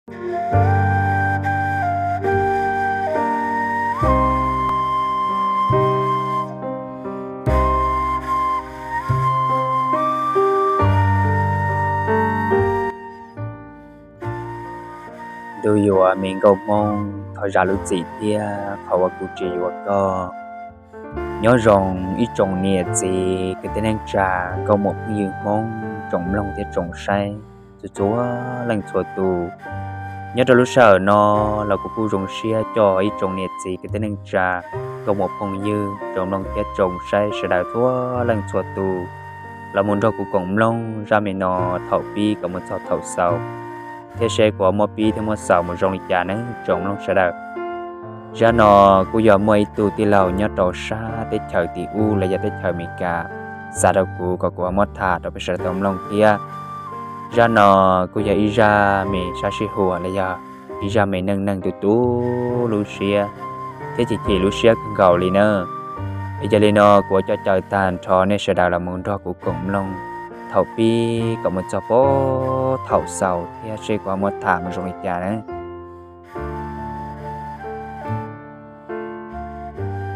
Ntuj yuav me nkauj Hmoob, thov zam lub txim thiab qhov uas kuv tsis yuav koj. Nyob zoo ib tsoom niam txiv kwv tij neej tsa, nkauj muam phooj ywg Hmoob, tsoom mloog thiab tsoom saib txhua txhua leej txhua tus. Nyob rau lub sij hawm no los kuv kuj zoo siab coj ib tsoom niam txiv kwv tij neej tsa, nkauj muam phooj ywg, tsoom mloog thiab tsoom saib sawv daws txhua leej txhua tus los mus nrog kuv koom mloog zaj me no thaum pib kom mus txog thaum xaus, thiab seb kuv muab pib thiab muab xaus mus zoo li cas nawb tsoom mloog sawv daws. Zaj no kuj yog muaj ib tug tij laug nyob rau sab teb chaws tim ub los yog teb chaws Amelikas xa rau kuv kom kuv ho muab tham rau peb sawv daws tau mloog thiab. Zaj no kuj yog ib zaj me sab sib huam los yog ib zaj me neej neeg tu tu lub siab thiab chim chim lub siab kawg nkaus li na. Es yog li no kuv yuav coj caw tag nrho nej sawv daws los mus nrog kuv koom mloog thaum pib kom mus txog puag thaum xaus thiab seb kuv ho muab tham mus zoo li cas na.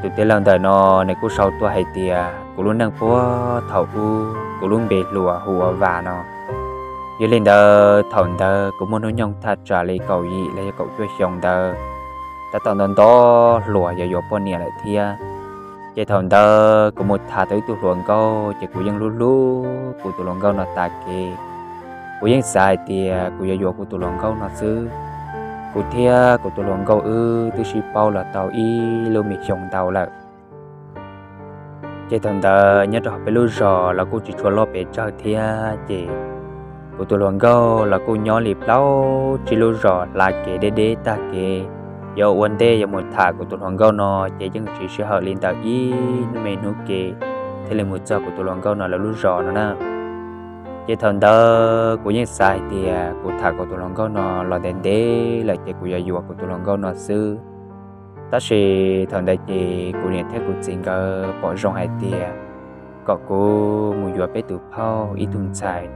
Tus tij laug ntawm no nws kuj sau tuaj hais tias kuv lub neej puag thaum ub, kuv lub npe hluas hu ua Vam no. Yog li ntawd thaum ntawd kuv muaj hnub nyoog thaj tsam li kaum yim los yog kaum cuaj xyoo ntawd, tab tom nto nto hluas yuav yuav poj niam lawm thiab. Ces thaum ntawd kuv mus tham tau ib tug hluas nkauj ces kuv yeej hlub hlub kuv tus hluas nkauj no tas kev. Kuv yeej xav hais tias kuv yuav yuav kuv tus hluas nkauj no xwb. Kuv thiab kuv tus hluas nkauj wb twb sib paub los tau ib lub me xyoo ntau lawm. Ces thaum ntawd nyob rau hauv peb lub zos los kuj tsis tshua loj pes tsawg thiab, ces kuv tus hluas nkauj los kuj nyob li plaub tsib lub zos hla kev deb deb tag kev. Yuav ua ntej yuav mus tham kuv tus hluas nkauj no ces yeej siv sij hawm li ntawm ib hnub me hnub ke thiaj li mus txog kuv tus hluas nkauj no lawv lub zos no na. Ces thaum ntawd kuv yeej xav hais tias kuv tham kuv tus hluas nkauj no los ntev ntev lawm ces kuv yuav yuav kuv tus hluas nkauj no xwb. Tab sis thaum ntawd ces kuv niam thiab kuv txiv nkawd pom zoo hais tias kom kuv mus yuav peb tus phauj ib tug ntxhais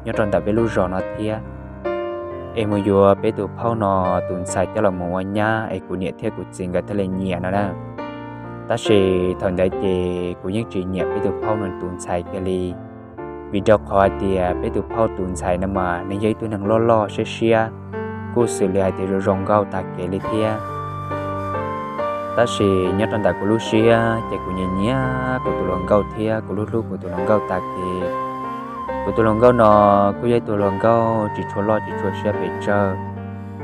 nyob rau ntawm peb lub zos no thiab, es mus yuav peb tus phauj no tus ntxhais coj los mus ua nyab es kuv niam thiab kuv txiv nkawd thiaj li nyiam no na. Tab sis thaum ntawd ces kuv yeej tsis nyiam peb tus phauj no tus ntxhais kiag li, vim rau qhov hais tias peb tus phauj tus ntxhais no mas nws yog ib tug neeg loj loj siab siab, kuj xws li hais tias zoo zoo nkauj tag kev li thiab. Tab sis nyob rau ntawm kuv lub siab ces kuv nyiam nyiam kuv tus hluas nkauj thiab kuv hlub hlub kuv tus hluas nkauj tag kev. Kuv tus hluas nkauj no kuj yog ib tug hluas nkauj tsis tshua loj tsis tshua siab pes tsawg,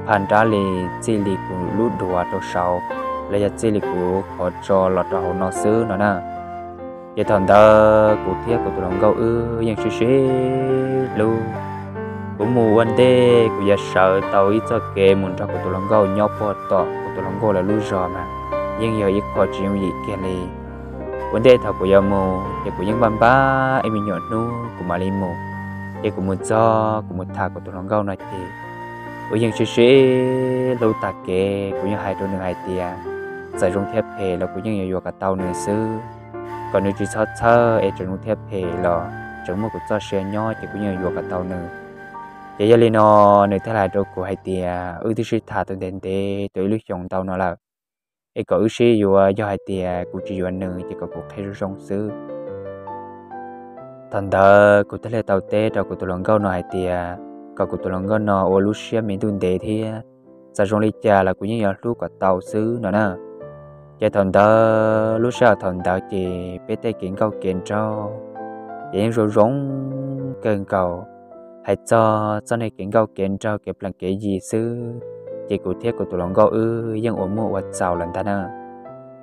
phaj nrab li txij li kuv lub duav rau saud los yog txij li kuv qhov tso los rau hauv no xwb no na. Ces thaum ntawd kuv thiab kuv tus hluas nkauj wb yeej sib sib hlub. Kuv mus ua ntej kuv yuav sawv tau ib txoj kev mus nrog kuv tus hluas nkauj nyob puag tom kuv tus hluas nkauj lawv lub zos mas yeej yog ib qho tsis yooj yim kiag li. Ua ntej thaum kuv yuav mus ces kuv yeej npaj npaj ib me nyuam hnub kuv mam li mus. Ces kuv mus txog kuv mus tham kuv tus hluas nkauj no ces kuv yeej sib sib hlub tag kev, kuv yeej hais rau nws hais tias txawm zoo thiab phem los kuv yeej yuav yuav kom tau nws xwb, kom nws tsis txhob txhawj es txawm zoo thiab phem los tseem muaj kuv txoj sia nyob ces kuv yeej yuav kom tau nws. Ces yog li no nws thiaj hais rau kuv hais tias wb twb sib tham tau ntev ntev tau ib lub xyoos ntau no lawm, es kom wb sib yuav, yog hais tias kuv tsis yuav nws ces kom kuv qhia zoo zoo xwb. Thaum ntawd kuv thiaj li tau teb rau kuv tus hluas nkauj no hais tias kom kuv tus hluas nkauj no ua lub siab me ntuj ntev thiab, txawm zoo li cas los kuv yeej yuav hlub kom tau xwb no na. Ces thaum ntawd lub sij hawm thaum ntawd ces peb tej kev nkauj kev nraug ces yeej zoo zoo kawg nkaus. Hais txog txoj niag kev nkauj kev nraug kev plees kev yi xwb, ces kuv thiab kuv tus hluas nkauj wb yeej ua muaj ua txaus lawm ntag na.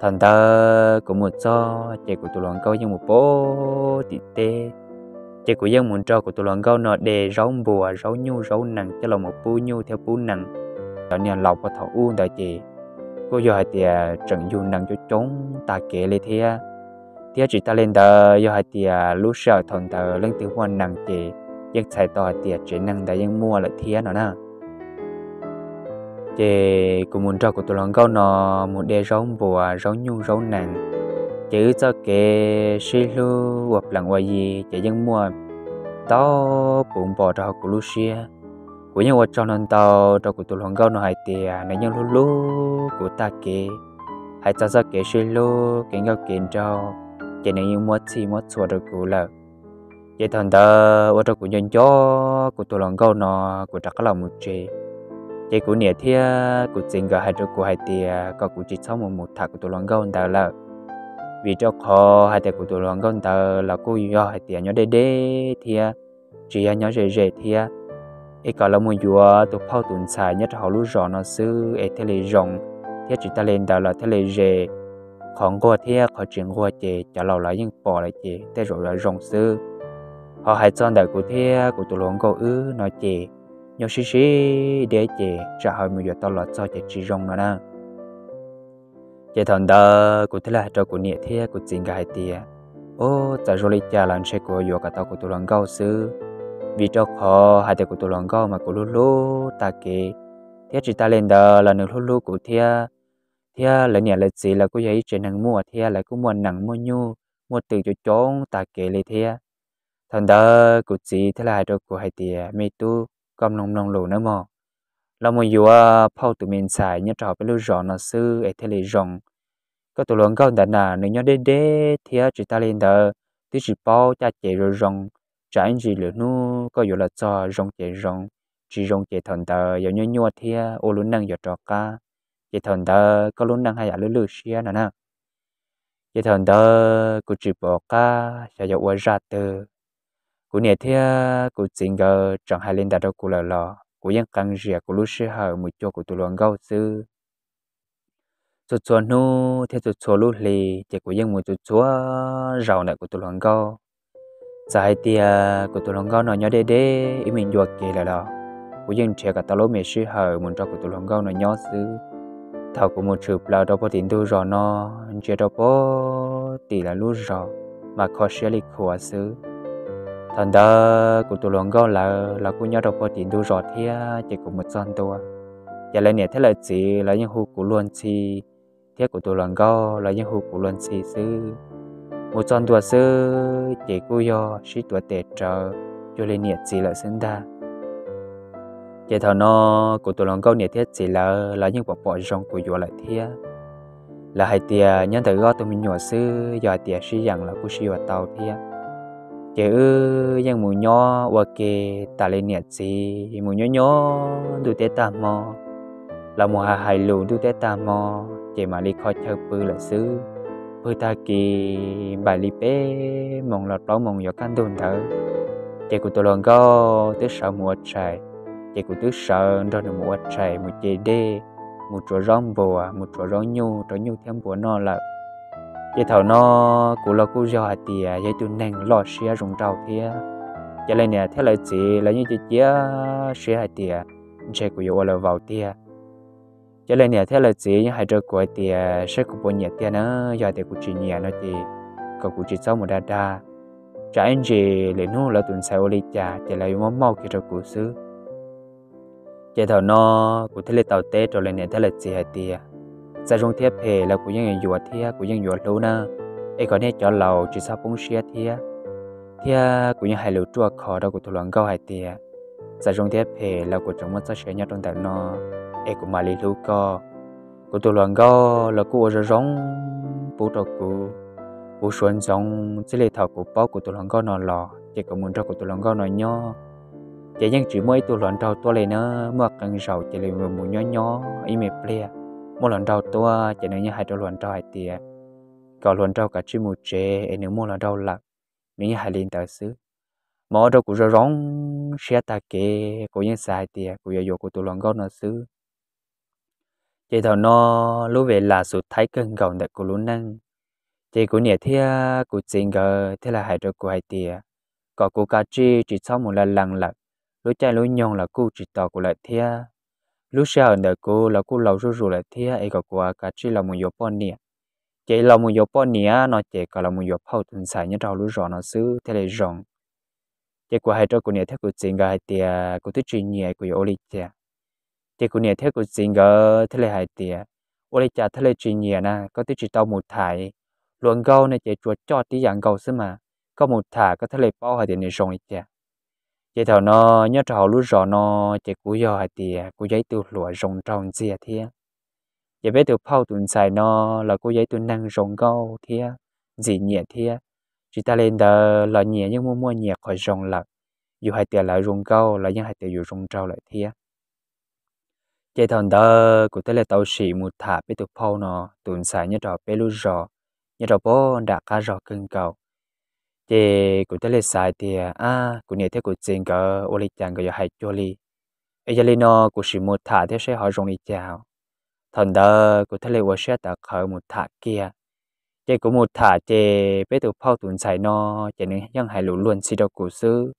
Thaum ntawd kuv mus txog ces kuv tus hluas nkauj yeej mus puag tim teb, ces kuv yeej mus nrog kuv tus hluas nkauj no de zaub npuas zaub nyuj zaub nees coj los mus pub nyuj thiab pub nees. Cov niag laus puag thaum ub ntawd ces kuj yog hais tias tseem yug nees coob coob tag kev li thiab. Thiab tsis tag li ntawd yog hais tias lub sij hawm thaum ntawd leej twg muaj nees ces yeej txhais tau hais tias tsev neeg ntawd yeej muaj lawm thiab no na. Ces kuv mus nrog kuv tus hluas nkauj no mus de zaub npuas zaub nyuj zaub nees, ces wb txoj kev sib hlub ua plees ua yi ces yeej muaj ntau puv npo rau hauv kuv lub siab. Kuv yeej ua tsaug ntau ntau rau kuv tus hluas nkauj no hais tias nws yeej hlub hlub kuv tag kev, hais txog txoj kev sib hlub kev nkauj kev nraug, ces nws yeej muab txhij muab txhua rau kuv lawm. Ces thaum ntawd ua rau kuv nco nco kuv tus hluas nkauj no, kuv rov qab los mus tsev. Ces kuv niam thiab kuv txiv nkawd hais rau kuv hais tias kom kuv tsis txhob mus mus tham kuv tus hluas nkauj ntawd lawm, vim rau qhov hais tias kuv tus hluas nkauj ntawd los kuj yog hais tias nyob deb deb thiab, tsis yog nyob ze ze thiab, es kom los mus yuav tus phauj tus ntxhais nyob rau hauv lub zos no xwb es thiaj li zoo, thiab tsis tas li ntawd los thiaj li ze. Qhov nquag thiab qhov tsis nquag ces cov laus los yeej pom lawm ces tej zaum yuav zoo xwb. Ho hais txog ntawm kuv thiab kuv tus hluas nkauj wb no ces nyob sib sib deb ces tsam ho mus yuav tau los txog ces tsis zoo no na. Ces thaum ntawd kuv thiaj li hais rau kuv niam thiab kuv txiv nkawd hais tias, Ub, txawm zoo li cas los ntshe kuv yuav kom tau kuv tus hluas nkauj xwb, vim rau qhov hais tias kuv tus hluas nkauj mas kuv hlub hlub tag kev, thiab tsis tas li ntawd los nws hlub hlub kuv thiab. Thiab lawv niam lawv txiv lawv kuj yog ib tsev neeg muaj thiab, lawv kuj muaj nees muaj nyuj muaj twm coob coob tag kev li thiab. Thaum ntawd kuv txiv thiaj li hais rau kuv hais tias, Me tub, koj mloog mloog lus nawb mog, los mus yuav phauj tus me ntxhais nyob rau hauv peb lub zos no xwb es thiaj li zoo. Koj tus hluas nkauj ntawd na nws nyob deb deb thiab tsis tas li ntawd twb tsis paub caj ces zoo zoo, tsam ib ntsis lwm hnub koj yuav los txog zoo ces zoo, tsis zoo ces thaum ntawd yuav nyuaj nyuaj thiab ua lub neej yuav rov qab, ces thaum ntawd koj lub neej haj yam lwj lwj siab no na. Ces thaum ntawd kuv tsis pom qab xyov yuav ua zaj twg. Kuv niam thiab kuv txiv nkawd tseem hais li ntawd rau kuv lawm los kuv yeej qee zias kuv lub sij hawm mus cuag kuv tus hluas nkauj xwb. Txhua txhua hnub thiab txhua txhua lub hli ces kuv yeej mus txhua txhua zaus ntawm kuv tus hluas nkauj. Txawm hais tias kuv tus hluas nkauj no nyob deb deb ib me ncua kev lawm los kuv yeej nrhiav kom tau lub me sij hawm mus nrog kuv tus hluas nkauj no nyob xwb. Thaum kuv mus tshwm plaws rau puag tim ntug zos no, ntsia rau puag tim lawv lub zos mas kho siab li khuav xwb. Thaum ntawd kuv tus hluas nkauj lawv los kuj nyob rau puag tim ntug zos thiab ces kuv mus txog ntua, ces lawv niam thiab lawv txiv los yeej hu kuv luag ntxhi, thiab kuv tus hluas nkauj los yeej hu kuv luag ntxhi xwb. Mus txog ntua xwb ces kuj yog sib tuav tes rawv cuag li niam txiv lawm xwb ntag. Ces thaum no kuv tus hluas nkauj niam thiab txiv lawv los yeej pom pom zoo kuv yuav lawm thiab. Lawv hais tias nyob ntawm ob tug me nyuam xwb yog hais tias sib yeem los kuj sib yuav tau thiab. Ces wb yeej mus nyob ua ke tas li niam txiv, mus nyob nyob ntuj teb tag hmo, los mus hais hais lus ntuj teb tag hmo, ces mam li kho chaw pw lawm xwb. Pw tag kis npaum li peb moos los plaub moos yuav kaj ntug ntawd, ces kuv tus hluas nkauj twb sawv mus ua tshais, ces kuv twb sawv nrog nws mus ua tshais, mus ce dej, mus tsuav zaub npuas, mus tsuav zaub nyuj rau nyuj thiab npua noj lawm. Ces thaum no kuv los kuj yog hais tias yog ib tug neeg loj siab zoo nraug thiab, ces lawv niam thiab lawv txiv lawv yeej cia cia siab hais tias ntshe kuv yuav ua lawv vauv tiag. Ces lawv niam thiab lawv txiv yeej hais rau kuv hais tias saib kuv puas nyiam tiag na, yog tias kuv tsis nyiam no ces kom kuv tsis txhob mus dag dag, tsam ib ntsis lwm hnub lawv tus ntxhais ua li cas ces lawv yuav muab mauj kiag rau kuv xwb. Ces thaum no kuv thiaj li tau teb rau lawv niam thiab lawv txiv hais tias, txawm zoo thiab phem los kuv yeej yuav yuav thiab kuv yeej yuav hlub na, es kom nej cov laus tsis txhob poob siab thiab. Thiab kuv yeej hais lus ruaj khov rau kuv tus hluas nkauj hais tias, txawm zoo thiab phem los kuv tseem muaj txoj sia nyob rau ntawm no, es kuv mam li hlub koj. Kuv tus hluas nkauj los kuj ua zoo zoo pub rau kuv. Kuv suav ntxoov txij li thaum kuv paub kuv tus hluas nkauj no los ces kuv mus nrog kuv tus hluas nkauj no nyob, ces yeej tsis muaj ib tug hluas nraug tuaj li na. Muaj qee zaus ces li mus nyob nyob ib me pliag, muaj hluas nraug tuaj ces nws yeej hais rau hluas nraug hais tias kom hluas nraug kav tsij mus tsev es nws muaj hluas nraug lawm. Nws yeej hais li ntawd xwb, mas ua rau kuv zoo zoo siab tag kev, kuv yeej xav hais tias kuv yuav yuav kuv tus hluas nkauj no xwb. Ces thaum no lub ves las xus thaib kawg nkaus ntawm kuv lub neej, ces kuv niam thiab kuv txiv nkawd thiaj li hais rau kuv hais tias kom kuv kav tsij tsis txhob mus la lees lawm, lub caij lub nyoog los kuj tsis tos kuv lawm thiab. Lub sij hawm ntawm kuv los kuj laus zuj zus lawm thiab es kom kuv kav tsij los mus yuav poj niam. Ces los mus yuav poj niam no ces kom los mus yuav phauj tus ntxhais nyob rau hauv lub zos no xwb thiaj li zoo. Ces kuv hais rau kuv niam thiab kuv txiv nkawd hais tias kuv twb tsis nyiam kuv yuav ua li cas. Ces kuv niam thiab kuv txiv nkawd thiaj li hais tias, ua li cas thiaj li tsis nyiam na, koj twb tsis tau mus tham. Hluas nkauj no ces tsuas coj tib yam nkaus xwb mas, koj mus tham koj thiaj li paub hais tias nws zoo li cas. Ces thaum no nyob rau hauv lub zos no ces kuj yog hais tias kuj yog ib tug hluas zoo nraug ntxiag thiab. Ces peb tus phauj tus ntxhais no los kuj yog ib tug neeg zoo nkauj thiab ntxim nyiam thiab. Tsis tas li ntawd los nyias yeej muaj muaj nyias qhov zoo lawm, yus hais tias lawv zoo nkauj los yeej hais tias yus zoo nraug lawm thiab. Ces thaum ntawd kuv thiaj li tau sim mus tham peb tus phauj no tus ntxhais nyob rau peb lub zos, nyob rau pem nram qab zos kawg nkaus. Ces kuv thiaj li xav hais tias, ab, kuv niam thiab kuv txiv nkawd ua li cas nkawd yuav hais cuag li. Es yog li no kuv sim mus tham thiab seb ho zoo li cas. Thaum ntawd kuv thiaj li ua siab tawv qhawv mus tham kiag. Ces kuv mus tham ces peb tus phauj tus ntxhais no ces nws yeej hais lus luag ntxhi rau kuv xwb,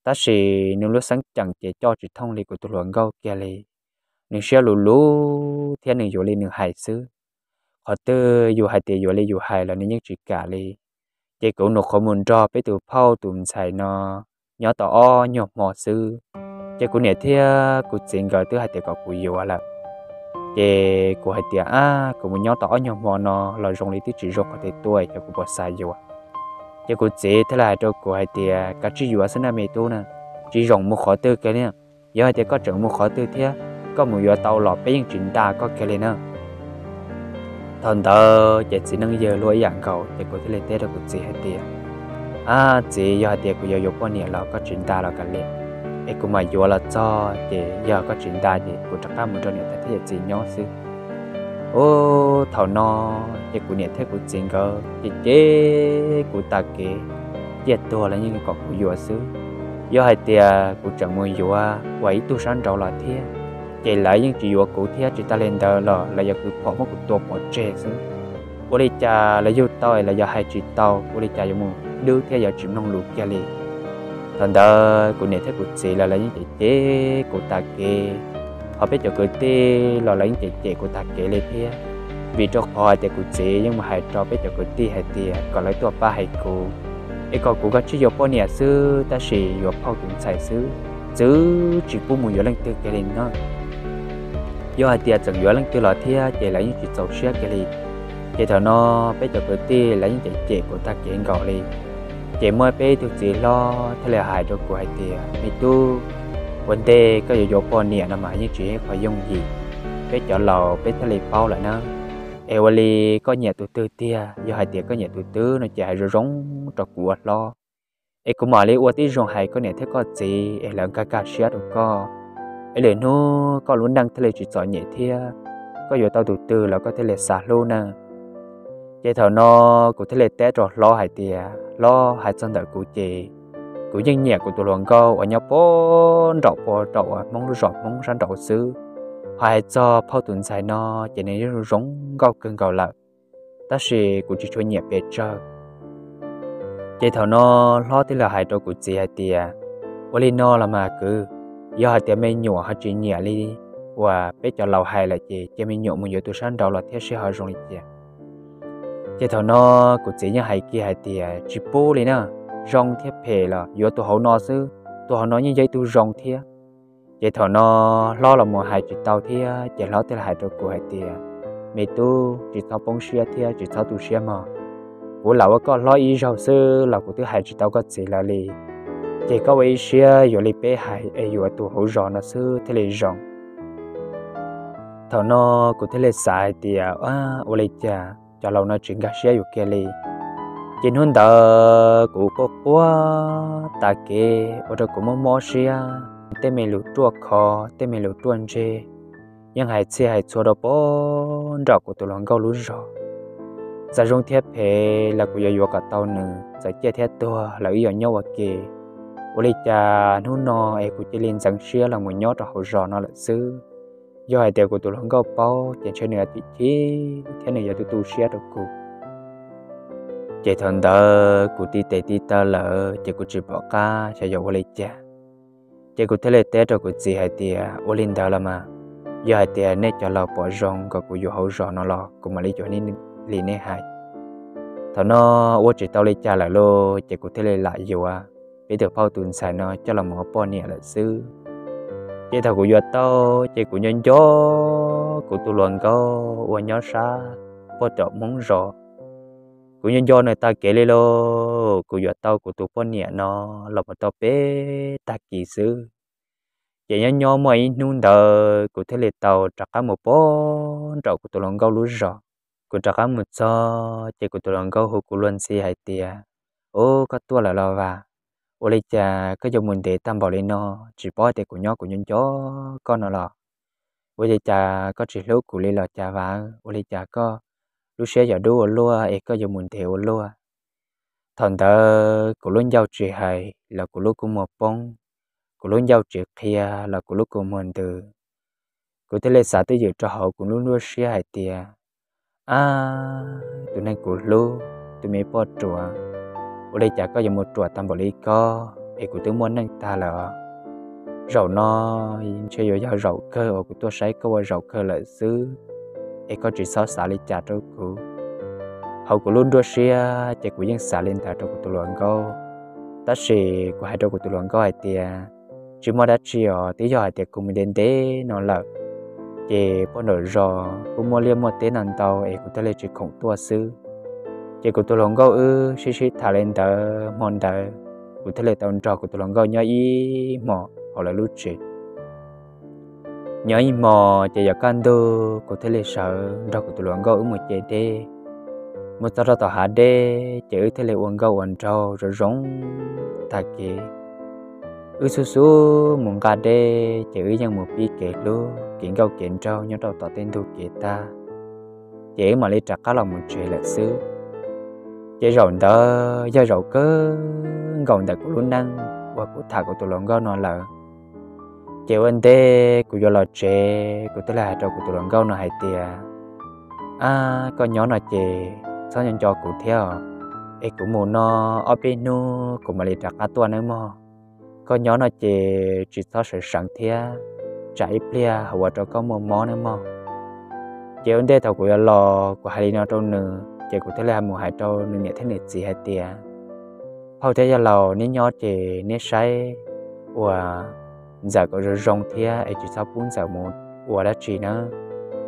tab sis nws lub xeeb ceem ces coj tsis thooj li kuv tus hluas nkauj kiag li. Nws siab luv luv thiab nws yuav li nws hais xwb. Qhov twg yus hais tias yuav li yus hais los nws yeej tsis kam li. Ces kuv nyuam qhuav mus nrog peb tus phauj tus ntxhais no nyob tau ob nyuag hmo xwb, ces kuv niam thiab kuv txiv nkawd twb hais tias kom kuv yuav lawm. Ces kuv hais tias, ab, kuv mus nyob tau ob nyuag hmo no los zoo li twb tsis zoo qhov twg tuaj, xyov kuv puas xav yuav. Ces kuv txiv thiaj li hais rau kuv hais tias, kav tsij yuav xwb na me tub na, tsis zoo mus qhov twg kiag li. Yog hais tias koj tseem mus qhov twg thiab, koj mus yuav tau los peb yeej tsis nta koj kiag li na. Thaum ntawd ces txiv neej yawg luag ib yam nkaus, ces kuv thiaj li teb rau kuv txiv hais tias, ab txiv, yog hais tias kuv yuav yuav poj niam los koj tsis nta los kav liam, es kuv mam yuav los txog ces yog koj tsis nta ces kuv rov qab mus nrog niam tais thiab yawm txiv nyob xwb. Ub, thaum no ces kuv niam thiab kuv txiv nkawd ces cem kuv tas kev, ciaj tuag los yeej kom kuv yuav xwb. Yog hais tias kuv tseem mus yuav ua ib tug sab nraud los thiab, ces lawv yeej tsis yuav kuv thiab, tsis tas li ntawd los lawv yuav kwv phom muab kuv tua pov tseg xwb. Ua li cas lawv yug tau es lawv yuav hais tsis tau, ua li cas yuav mus dwb thiab yuav tsis mloog lus kiag li. Thaum ntawd kuv niam thiab kuv txiv los lawv yeej cem cem kuv tas kev, ho peb cov kwv tij los lawv yeej cem cem kuv tas kev li thiab. Vim rau qhov hais tias kuv txiv yeej mus hais rau peb cov kwv tij hais tias kom lawv tuaj pab hais kuv, es kom kuv kav tsij yuav poj niam xwb tab sis yuav phauj tus ntxhais xwb, txwv tsis pub mus yuav leej twg kiag li no. Yog hais tias tseem yuav leej twg los thiab ces lawv yeej tsis txaus siab kiag li. Ces thaum no peb cov kwv tij lawv yeej cem cem kuv tag kev nkaus li. Ces muaj peb tug txiv hlob thiaj li hais rau kuv hais tias, me tub, ua ntej koj yuav yuav poj niam no mas yeej tsis yog qhov yooj yim. Peb cov laus peb thiaj li paub lawm na. Es ua li koj nyiam tus twg tiag? Yog hais tias koj nyiam tus twg no ces hais zoo zoo rau kuv ua hlob, es kuv mam li ua tib zoo hais koj niam thiab koj txiv es lawv nkag nkag siab rau koj, es lwm hnub koj lub neej thiaj li tsis txom nyem thiab, koj yuav tau tus twg los koj thiaj li xav hlub na. Ces thaum no kuv thiaj li teb rau hlob hais tias, hlob, hais txog ntawm kuv ces kuv yeej nyiam kuv tus hluas nkauj uas nyob pem nraum pem nraum uas Hmoob lub zos Hmoob sab nraud xwb. Ho hais txog phauj tus ntxhais no ces nws yeej zoo nkauj kawg nkaus lawm, tab sis kuv tsis tshua nyiam pes tsawg. Ces thaum no hlob thiaj li hais rau kuv txiv hais tias, ua li no los mas kwv, yog hais tias me nyuam ho tsis nyiam li uas peb cov laus hais lawm ces cia me nyuam mus yuav tus sab nraud los thiab seb ho zoo li cas. Ces thaum no kuv txiv yeej hais kiag hais tias, tsis pub li na, zoo thiab phem los yuav tus hauv no xwb, tus hauv no yeej yog ib tug zoo thiab. Ces thaum no hlob los mus hais tsis tau thiab ces hlob thiaj li hais rau kuv hais tias, me tub, tsis txhob poob siab thiab tsis txhob tu siab mog. Kuv lam ua koj hlob ib zaug xwb los kuv twb hais tsis tau koj txiv lawv li. Ces koj ua ib siab yuav li peb hais es yuav tus hauv zos no xwb thiaj li zoo. Thaum no kuv thiaj li xav hais tias, ua li cas cov laus no tsis nkag siab yus kiag li. Ces hnub ntawd kuv quaj quaj tas kev ua rau kuv mob mob siab, tej me lus ruaj khov tej me lus ruaj ntseg yeej hais txhij hais txhua rau pem nraum kuv tus hluas nkauj lub zos. Txawm zoo thiab phem los kuv yuav yuav kom tau nws, txawm ciaj thiab tuag los wb yuav nyob ua ke. Ua li cas hnub no es kuv cia li ntxeev siab los mus nyob rau hauv zos no lawm xwb. Yog hais tias kuv tus hluas nkauj paub ces ntshe nws yuav chim chim thiab nws yuav tu tu siab rau kuv. Ces thaum ntawd kuv ti tes ti taw lawm ces kuv tsis pom qab xyov yuav ua li cas. Ces kuv thiaj li teb rau kuv txiv hais tias, ua li ntawd los mas, yog hais tias nej cov laus pom zoo kom kuv yuav hauv zos no los kuv mam li yuav li nej hais. Thaum no ua tsis tau li cas lawm lauj, ces kuv thiaj li lam yuav peb tus phauj tus ntxhais no coj los mus ua poj niam lawm xwb. Ces thaum kuv yuav tau, ces kuv nco nco kuv tus hluas nkauj uas nyob sab pem nraum Hmoob zos. Kuv nco nco nws tag kev li lauj, kuv yuav tau kuv tus poj niam no los mus tau peb tag kis xwb. Ces nyob nyob muaj ib hnub ntawd kuv thiaj li tau rov qab mus pem nraum kuv tus hluas nkauj lub zos. Kuv rov qab mus txog ces kuv tus hluas nkauj hu kuv luag ntxhi hais tias, Ub, koj tuaj lawm los Vas? Ua li cas koj yuav mus ntev tag npaum li no, tsis paub hais tias kuv nyob kuv nco nco koj no los? Ua li cas koj tsis hlub kuv li los cas Vas? Ua li cas koj lub siab yuav dub ua luaj es koj yuav mus ntev ua luaj? Thaum ntawd kuv lub ncauj tsis hais los kuv lub kua muag poob, kuv lub ncauj tsis qhia los kuv lub kua muag ntws. Kuv thiaj li xav twj ywm rau hauv kuv lub nruab siab hais tias, Ab, tus neeg kuv hlub, tus me poj ruam, ua li cas koj yuav mus ruam tag npaum li koj es kuv twb muaj neej tag lawm. Zaum no ntshe yuav yog zaum kawg uas kuv tuaj saib koj ua zaum kawg lawm xwb, es koj tsis txhob xav li cas rau kuv. Hauv kuv lub nruab siab ces kuv yeej xav li ntawd rau kuv tus hluas nkauj, tab sis kuv hais rau kuv tus hluas nkauj hais tias, Tsis muaj dab tsi os, twb yog hais tias kuv mus ntev ntev no lawm, ces pem nraum zos kuj muaj liaj muaj teb ntau ntau es kuv thiaj li tsis khoom tuaj xwb. Ces kuv tus hluas nkauj wb sib sib tham li ntawd, hmo ntawd kuv thiaj li tau nrog kuv tus hluas nkauj nyob ib hmos hauv lawv lub tsev. Nyob ib hmos ces yuav kaj ntug kuv thiaj li sawv nrog kuv tus hluas nkauj wb mus ce dej. Mus txog rau tom hav dej ces wb thiaj li ua nkauj ua nraug zoo zoo tag kev. Wb xub xub mus nqa dej ces wb yeej mus pib kev hlub kev nkauj kev nraug nyob rau tom tej ntug kev tag, ces wb mam li rov qab los mus tsev lawm xwb. Ces zaum ntawd yog zaum kawg nkaus ntawm kuv lub neej uas kuv tham kuv tus hluas nkauj no lawm. Ces ua ntej kuv yuav los tsev kuv thiaj li hais rau kuv tus hluas nkauj no hais tias, Ab, koj nyob no ces txhob nco nco kuv thiab os, es kuv mus no ob peb hnub kuv mam li rov qab tuaj nawb mog. Koj nyob no ces tsis txhob sawv seev thiab, tsam ib pliag ho ua rau koj muaj mob nawb mog. Ces ua ntej thaum kuv yuav los kuv hais li no rau nws ces kuv thiaj li mus hais rau nws niam thiab nws txiv hais tias, Phauj thiab yawg laus, neb nyob ces neb saib ua ntxawm kom zoo zoo thiab es tsis txhob pub ntxawm mus ua dab tsi nawb.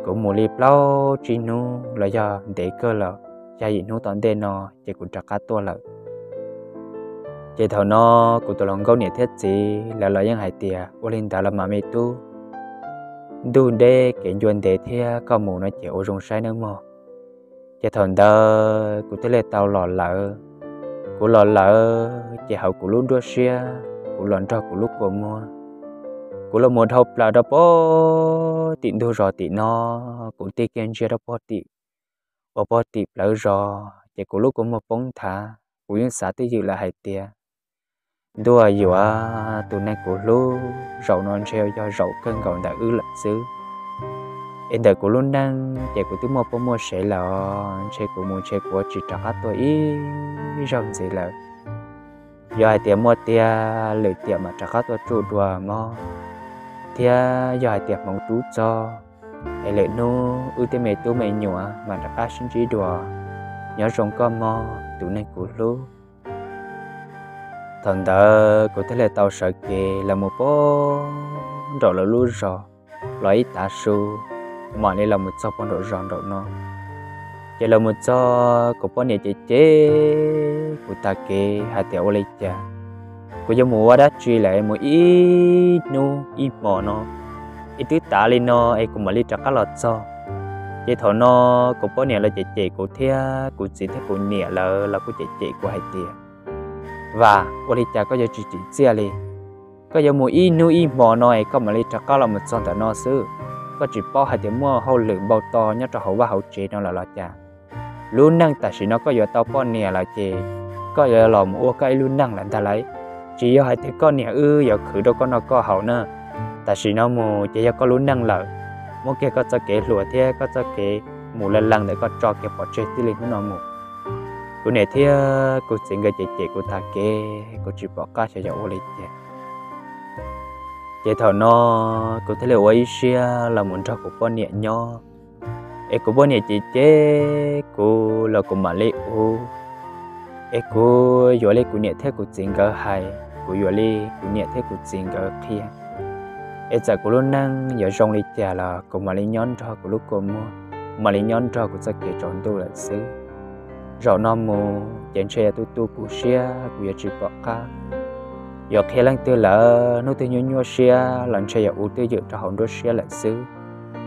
Kuv mus li plaub tsib hnub los yog ntev kawg los xya yim hnub tom ntej no ces kuv rov qab tuaj lawm. Ces thaum no kuv tus hluas nkauj niam thiab txiv lawv los yeej hais tias, Ua li ntawd los mas me tub, ntuj deb kev ncua ntev thiab, koj mus no ces ua zoo saib nawb mog. Ces thaum ntawd kuv thiaj li tau los lawm. Kuv los lawm ces hauv kuv lub nruab siab kuv los nrog kuv lub kua muag, kuv los mus dhau plaws rau pem tim ntug zos tim no, kuv tig kiag ntsia rau pem tim, ua pem tim plawv zos ces kuv lub kua muag poob nthav. Kuv yeej xav twj ywm lawm hais tias, Ntuj yuav, tus neeg kuv hlub, zaum no ntshe yog zaum kawg nkaus ntawm wb lawm xwb. Es ntawm kuv lub neej ces kuv twb muaj poj muaj sev lawm, ntshe kuv mus ntshe kuv tsis rov qab tuaj ib zaug ntxiv lawm. Yog hais tias muaj tiag lwm tiam mam rov qab tuaj tsuj dua mog, thiab yog hais tias hmoov rub txog es lwm hnub wb tej me tub me nyuam mam rov qab sib ntsib dua. Nyob zoo koj mog tus neeg kuv hlub. Thaum ntawd kuv thiaj li tau sawv kev los mus pem nraum lawv lub zos, los ib tav su, mam li los mus txog pem nraum zos nraum no. Ces los mus txog kuv poj niam cem cem kuv tag kev hais tias ua li cas kuv yuav mus ua dab tsi lawm mus ib hnub ib hmo no, es twb tav li no es kuv mam li rov qab los txog. Ces thaum no kuv poj niam los cem cem kuv thiab kuv txiv thiab kuv niam lawv los kuj cem cem kuv hais tias, Vas, ua li cas koj yuav tsis tsim txiaj li? Koj yuav mus ib hnub ib hmo no es koj mam li rov qab los mus txog ntawm no xwb. Koj tsis paub hais tias muaj hauj lwm npau taws nyob rau hauv vaj hauv tsev no lawm los cas? Lub neej tam sim no koj yuav tau poj niam lawm ces koj yuav los mus ua koj ib lub neej lawm ntag lauj. Tsis yog hais tias koj niam wb yuav khwv rau koj noj koj haus na. Tam sim no mus ces yog koj lub neej lawm, muab kiag koj txoj kev hluas thiab koj txoj kev mus lees lees ntawm koj tso kiag pov tseg txij li hnub no mus. Kuv niam thiab kuv txiv nkawd cem cem kuv tag kev, kuv tsis pom qab xyov yog ua li cas. Ces thaum no kuv thiaj li ua ib siab los mus nrog kuv poj niam nyob. Es kuv poj niam cem cem kuv los kuv mam li ua, es kuv yuav li kuv niam thiab kuv txiv nkawd hais, kuv yuav li kuv niam thiab kuv txiv nkawd qhia. Es txawm kuv lub neej yuav zoo li cas los kuv mam li nyob nrog kuv lub kua muag, mam li nyob nrog kuv txoj kev tsaus ntuj lawm xwb. zaum no mus ces ntshe yog tu tu kuv siab kuv yuav tsis pom qab. Yuav qhia leej twg lawm, hnub twg nyuaj nyuaj siab los ntshe yog ua twj ywm rau hauv nruab siab lawm xwb,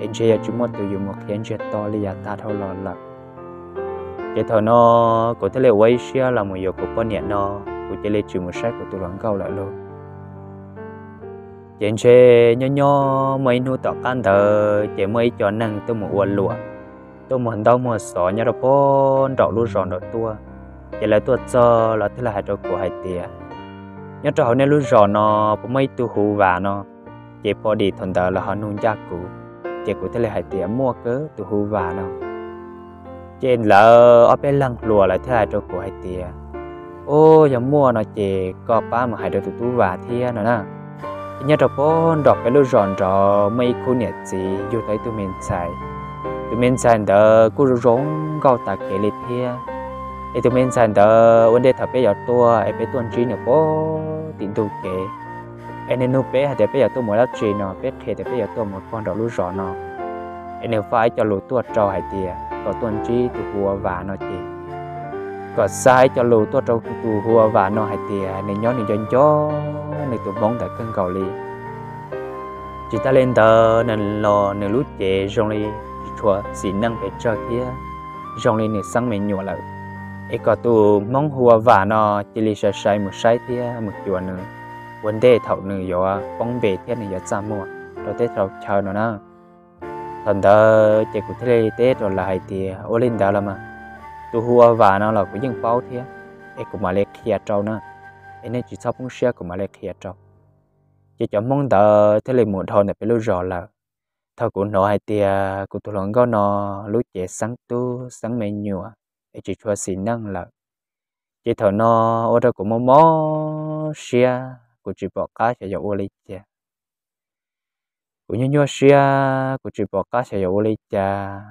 es ntshe yog tsis muaj tus yuav mus qhia ntsiag to li yav tag dhau los lawm. Ces thaum no kuv thiaj li ua ib siab los mus yuav kuv poj niam no, kuv cia li tsis mus saib kuv tus hluas nkauj lawm lauj. Ces ntshe nyob nyob muaj ib hnub tom qab ntawd ces muaj ib co neeg tuaj mus ua luam, tuaj muag ntaub muag xov nyob rau pem nraum lub zos nraud tuaj. Ces lawv tuaj txog lawv thiaj li hais rau kuv hais tias, nyob rau hauv nej lub zos no puas muaj ib tug hu vas no? Ces pom dim thaum ntawd lawv ho nug ncaj kuv, ces kuv thiaj li hais tias muaj kawg tus hu vas no. Ces lawv ob peb leeg hluas lawv thiaj hais rau kuv hais tias, ub, yog muaj no ces koj pab mus hais rau tus tub vas thiab no na. Nyob rau pem nraum peb lub zos nraud muaj ib khub niam txiv yug tau ib tug me ntxhais. Tus me ntxhais ntawd kuj zoo zoo nkauj tas kev li thiab. Es tus me ntxhais ntawd ua ntej thaum peb yuav tuaj es peb tuaj ntsib nws pem tim ntug kev. Es nws nug peb hais tias peb yuav tuaj mus dab tsi no, peb qhia tias peb yuav tuaj mus pog nraum lub zos no. Es nws faj ib co lus tuaj rau hais tias kom tuaj ntsib tus hu ua Vas no ces, kom xa ib co lus tuaj rau tus hu ua Vas no hais tias nws nyob nws nco nco nws tus hmoob ntawd kawg nkaus li. Tsis tas li ntawd nws los nws lub cev zoo li tsis tshua xis neej pes tsawg thiab, zoo li nws xeeb me nyuam lawm. Es kom tus hmoob hu ua Vas no cia li sai sai mus saib thiab mus cuag nws ua ntej thaum nws yuav poob npe thiab nws yuav txaj muag rau teb rau chaw no na. Thaum ntawd ces kuv thiaj li teb rau lawv hais tias ua li ntawd los mas, tus hu ua Vas no los kuv yeej paub thiab, es kuv mam li qhia rau na, es nej tsis txhob poob siab, kuv mam li qhia rau. Ces cov hmoob ntawd thiaj li mus dhau ntawm peb lub zos lawm. Thaum kuv hnov hais tias kuv tus hluas nkauj no lub cev xeeb tub xeeb me nyuam es tsis tshua xis neej lawm, ces thaum no ua rau kuv mob mob siab, kuv tsis pom qab xyov yuav ua li cas. Kuv nyuaj nyuaj siab, kuv tsis pom qab xyov yuav ua li cas,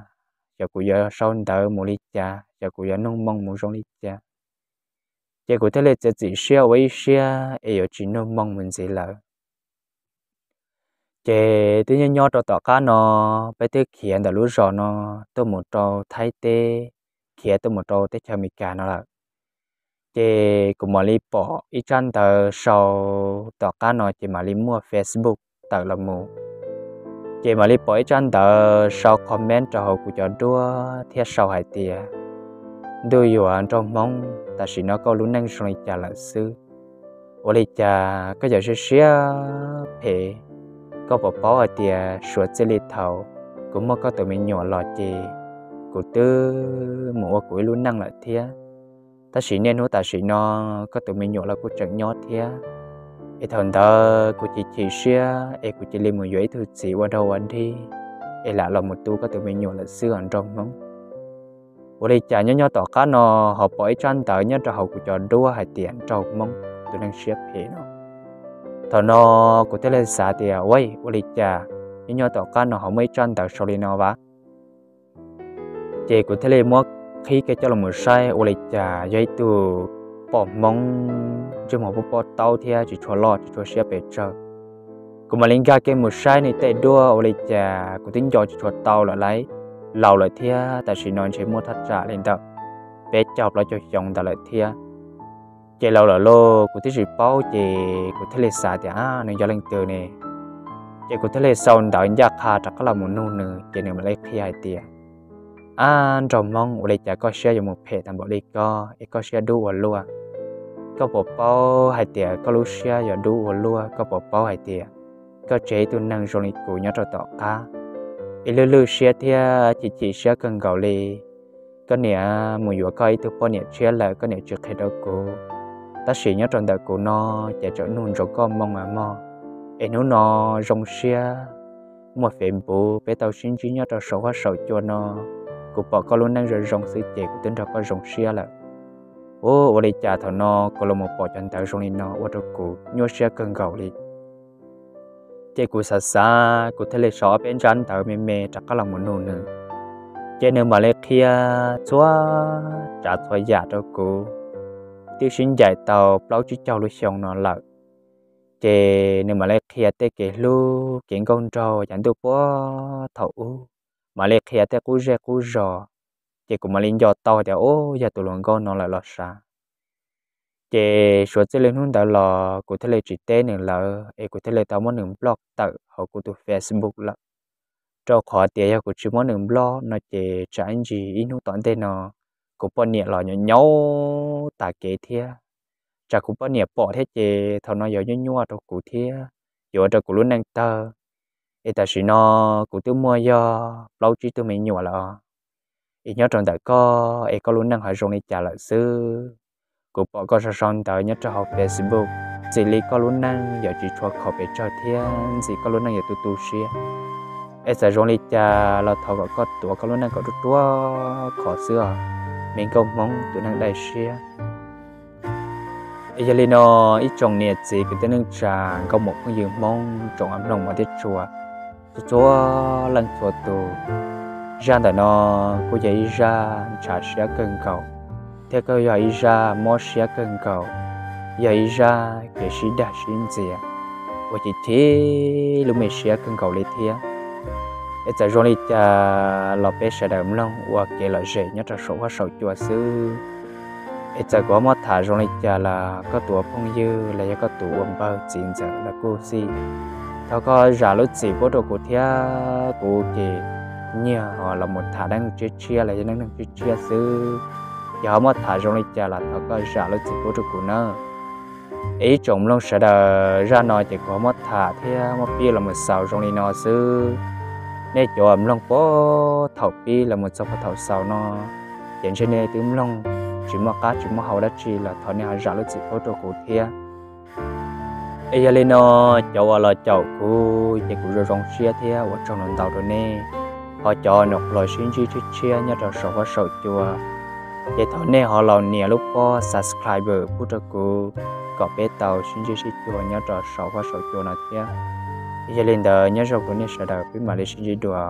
xyov kuv yuav sau ntawv mus li cas, xyov kuv yuav nug moo mus zoo li cas. Ces kuv thiaj li txiav txim siab ua ib siab es yuav tsis nug moo mus ntxiv lawm. Ces twb nyob nyob rau tom qab no, peb twb khiav ntawm lub zos no tuaj mus rau Thaib teb, khiav tuaj mus rau teb chaws Amelikas no lawm. Ces kuv mam li pom ib tsab ntawv sau, tom qab no ces mam li muaj Facebook tawm los mus. Ces mam li pom ib tsab ntawv sau comment rau hauv kuv cov duab thiab sau hais tias, ntuj yuav nraug hmoob, tam sim no koj lub neej zoo li cas lawm xwb? Ua li cas koj yuav siab siab phem? Koj puas paub hais tias suav txij li thaum kuv muaj koj tus me nyuam los ces kuv twb mus ua kuv ib lub neej lawm thiab, tab sis niaj hnub tam sim no koj tus me nyuam los kuj tseem nyob thiab. Es thaum ntawd kuv chim chim siab es kuv cia li mus yuav ib tug txiv ua dog ua dig es lam los mus tu koj tus me nyuam lawm xwb os nraug hmoob. Ua li cas nyob nyob tom qab no ho pom ib tsab ntawv nyob rau hauv kuv cov duab hais tias nraug hmoob, tus neeg siab phem no. Thaum no kuv thiaj li xav tias, ua, ua li cas nyob nyob tom qab no ho muaj ib tsab ntawv sau li no vas? Ces kuv thiaj li muab qhib kiag coj los mus saib, ua li cas yog ib tug poj hmoob ntsej muag pob pob taub thiab tsis tshua loj tsis tshua siab pes tsawg. Kuv mam li nkag kiag mus saib nws tej duab, ua li cas kuv twb nco tsis tshua tau lawm lauj, laus lawm thiab, tam sim no ntshe muaj thaj tsam li ntawm peb caug plaub caug xyoo ntawd lawm thiab. Ces laus lawm lauj, kuv twb tsis paub, ces kuv thiaj li xav tias, ab, nws yog leej twg ne? Ces kuv thiaj li sau ntawv ncaj qha rov qab los mus nug nws, ces nws mam li qhia hais tias, ab, nraug hmoob, ua li cas koj siab yuav mus phem tag npaum li koj es koj siab dub ua luaj? Koj puas paub hais tias koj lub siab yuav dub ua luaj? Koj puas paub hais tias koj tseg ib tug neeg zoo li kuv nyob rau tom qab, es lwj lwj siab thiab chim chim siab kawg nkaus li? Koj niam mus yuav koj ib tug poj niam tshiab lawm, koj niam tsis qhia rau kuv, tab sis nyob rau ntawm kuv no ces tseem nug ntsoov koj moo mog. Es hnub no zoo siab, muaj Facebook peb tau sib ntsib nyob rau saum huab saum cua no, kuv pom koj lub neej zoo zoo xwb ces kuv twb nrog koj zoo siab lawm. Ua, ua li cas thaum no kuv los mus pom cov ntawv zoo li no ua rau kuv nyuaj siab kawg nkaus li. Ces kuv xav xav, kuv thiaj li sau ob peb ntsab ntawv me me rov qab los mus nug nws. Ces nws mam li qhia txhua tsav txhua yam rau kuv, twb sib ncaim tau plaub tsib caug lub xyoo no lawm. Ces nws mam li qhia tej kev hlub kev nkauj nraug yav ntuj puag thaum ub, mam li qhia tej qub zej qub zos, ces kuv mam li nco tau tias, o, yog tus hluas nkauj no lawm los sav. Ces suav txij li hnub ntawd los kuv thiaj li tsis teb nws lawm, es kuv thiaj li tau muab nws block tawm hauv kuv tus Facebook lawm. Rau qhov tias yog kuv tsis muab nws block no ces tsam ib ntsis ib hnub tom ntej no kuv poj niam los nyaum nyaum tas kev thiab. Tsam kuv poj niam pom thiab ces thaum no yuav nyuaj nyuaj rau kuv thiab, yuav ua rau kuv lub neej tawg. Es tam sim no kuv twb muaj yog plaub tsib tug me nyuam lawm os. Es nyob rau ntawm koj es koj lub neej ho zoo li cas lawm xwb? Kuv pom koj sau sau ntawv nyob rau hauv Facebook, ntxim li koj lub neej yuav tsis tshua khaum pes tsawg thiab ntxim koj lub neej yuav tu tu siab. Es txawm zoo li cas los thov kom koj tuav koj lub neej kom ruaj ruaj khov xwb os, me nkauj Hmoob tus neeg dai siab. Es yog li no, ib tsoom niam txiv kwv tij neej tsa, nkauj muam phooj ywg Hmoob, tsoom mloog mos thiab tshua, txhua txhua leej txhua tus, zaj ntawm no kuj yog ib zaj ntshav siab kawg nkaus, thiab kuj yog ib zaj mob siab kawg nkaus, yog ib zaj kev sib dag sib ntxias uas chim chim lub me siab kawg nkaus li thiab. Es txawm zoo li cas los peb sawv daws mloog ua kev lom zem nyob rau saum huab saum cua xwb. Es txawm kuv ho muab tham zoo li cas los koj tus ua phooj ywg los yog koj tus ua npawg txiv ntxawm los kuj xij, thov koj zam lub txim pub rau kuv thiab. Kuv ces nyiag los mus tham dab neeg tshiab tshiab los yog neej neeg tshiab tshiab xwb. Yog ho muab tham zoo li cas los thov koj zam lub txim pub rau kuv nawb. Es ib tsoom mloog sawv daws, zaj no ces kuv ho muab tham thiab muab pib los mus xaus zoo li no xwb. Nej cov mloog puag thaum pib los mus txog puag thaum xaus no, ces ntshe nej twb mloog tsis muaj qab tsis muaj hau dab tsi los thov nej ho zam lub txim pub rau kuv thiab. Es yog li no, cov uas los caum kuv ces kuv zoo zoo siab thiab ua tsaug ntau ntau rau nej. Ho cov nyuam qhuav los sib ntsib tshiab tshiab nyob rau saum huab saum cua, ces thov nej ho los nias lub pob subscribe pub rau kuv kom peb tau sib ntsib sib cuag nyob rau saum huab saum cua no thiab. Yog li ntawd nyob zoo kuv nej sawv daws, peb mam li sib ntsib dua.